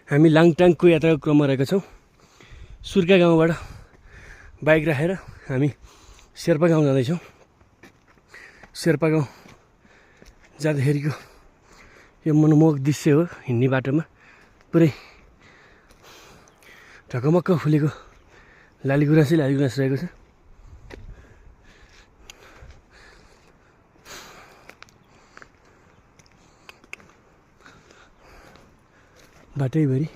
हामी लाङटाङको यात्राको क्रममा रहेका छौँ। सुर्का गाउँबाट बाइक राखेर हामी शेर्पा गाउँ जाँदैछौँ। शेर्पा गाउँ जाँदाखेरिको यो मनमोहक दृश्य हो। हिँड्ने बाटोमा पुरै ढकमक्क फुलेको लालीगुराँसै लालीगुराँस रहेको छ। बाटैभरि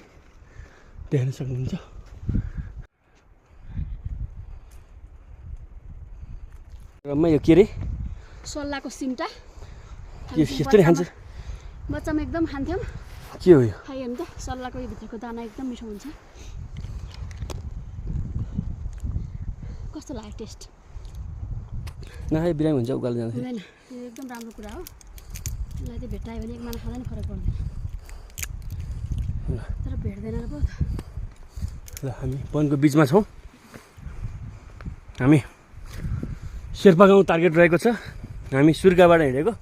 देख्न सक्नुहुन्छ। रमा यो के रे? सल्लाको सिम्टा। यस्तै खान्छ? बच्चामा एकदम खान्थ्यौँ। के हो यो? खाइयो नि त। सल्लाको यो भित्रको दाना एकदम मिठो हुन्छ। कस्तो लाग्यो टेस्ट? नखाए बिरामी हुन्छ उकालो जाँदाखेरि। हुँदैन, यो एकदम राम्रो कुरा हो। यसलाई चाहिँ भेट्टायो भने एक माना खाँदा नि फरक पर्दैन। तर भेट्दैन र पो त। ल हामी वनको बिचमा छौँ। हामी शेर्पा गाउँ टार्गेट रहेको छ। हामी सुर्काबाट हिँडेको,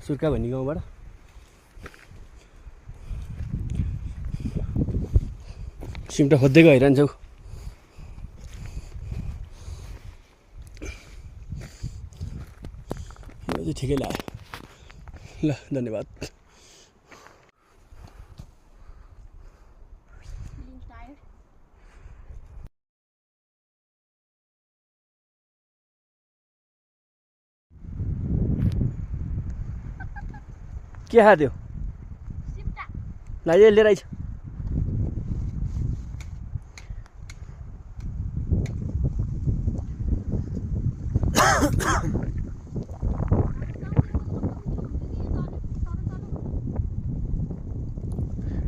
सुर्का भन्ने गाउँबाट। सिम्टा खोज्दै गइरहन्छौ। यो चाहिँ ठिकै लाग्यो। ल धन्यवाद। के खायो? लाइए लिएर आइछ।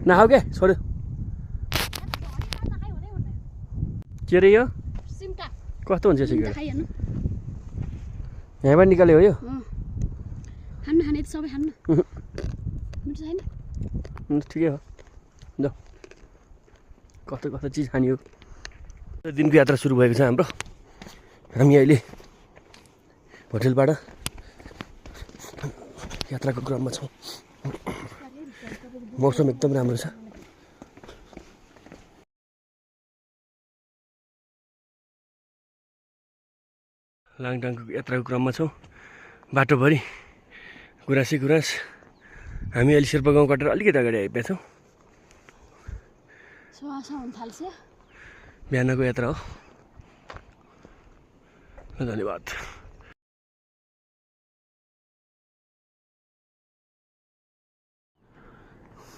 नखाऊ के छोड्यो। के रे यो? सिम्टा। कस्तो हुन्छ सिक्यो? खाइहाल्नु। यहाँबाट निकाल्यो हो यो? खानु खाने त सबै खानु। मिठो छैन? ठिकै हो। ल कस्तो कस्तो चिज खाने हो। दिनको यात्रा सुरु भएको छ हाम्रो। हामी अहिले होटेलबाट यात्राको क्रममा छौँ। मौसम एकदम राम्रो छ। लाङटाङको यात्राको क्रममा छौँ। बाटोभरि गुराँसै गुराँस। हामी अहिले शेर्पा गाउँ काटेर अलिकति अगाडि आइपुगेका छौँ। हुन थाल्छ। बिहानको यात्रा हो। धन्यवाद।